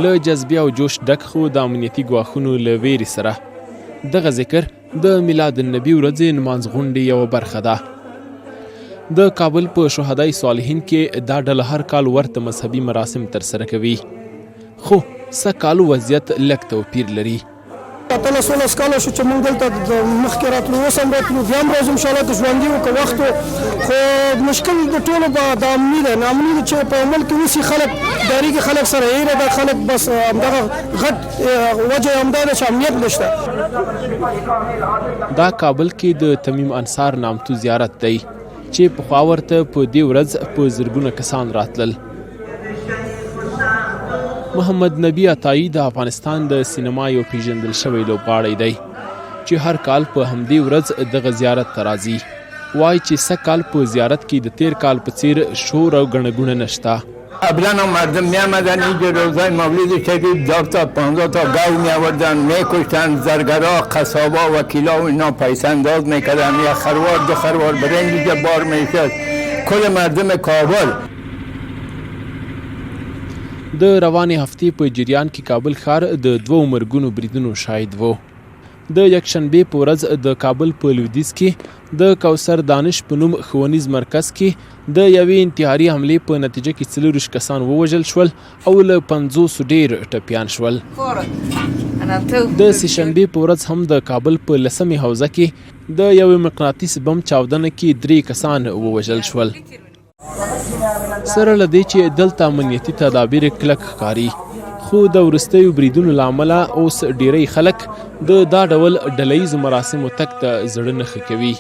له جذبې او جوش ډک، خو د امنیتي ګواښونو له ویرې سره، دغه ذکر د میلاد النبي ورځې نمانځغونډې یوه برخه ده. د کابل په شهدای صالحین کې دا ډله هر کال ورته مذهبي مراسم ترسره کوي، خو سږ کال وضعیت لږ توپیر لري. 18 لس کاله شو چې موږ دلته مخکې راتلو، اوس هم راتلو، بیا هم راځو انشاءالله که ژوندي وو که وخت وو. خو مشکل د ټولو به د امني دی، ناامني ده چې په ملک کې اوسي، خلک ډارېږي، خلک سره هېره ده، خلک بس همدغه غټ وجه یې همدا ده چې امنیت نشته. دا کابل کې د تمیم انصار نامتو زیارت دی چې پخوا ورته په دې ورځ په زرګونه کسان راتلل. محمد نبی عطایي د افغانستان د سینما یو پیژندل شوی لوبغاړی دی چې هر کال په همدې ورځ دغه زیارت ته راځي. وایي چې سږ کال په زیارت کې د تیر کال په څیر شور او ګڼه ګوڼه نشته. قبلا هم مردم می آمدن اینجا روزای مولد شریف، 10 تا 15 تا گاو می آوردن میکشتن، زرگرا، قصابا، وکیلا و اینا پیسه انداز میکردن، یک خروار دو خروار برنج اینجا بار میشد، کل مردم کابل. د روانې هفتې په جریان کې کابل ښار د دوو مرګونو بریدونو شاهد وو. د یکشنبې په ورځ د کابل په لویدیځ کې د کوثر دانش په نوم ښوونیز مرکز کې د یوې انتحاري حملې په نتیجه کې 24 کسان ووژل شول او له 50 ډېر ټپیان شول. د سهشنبې په ورځ هم د کابل په لسمې حوزه کې د یوې مقناطیس بم چاودنه کې درې کسان ووژل شول. سره له دې چې دلته امنیتي تدابیر کلک ښکاري، خو د وروستیو بریدونو له امله اوس ډیری خلک د دا ډول ډله ییزو مراسمو تګ ته زړه نه ښه کوي.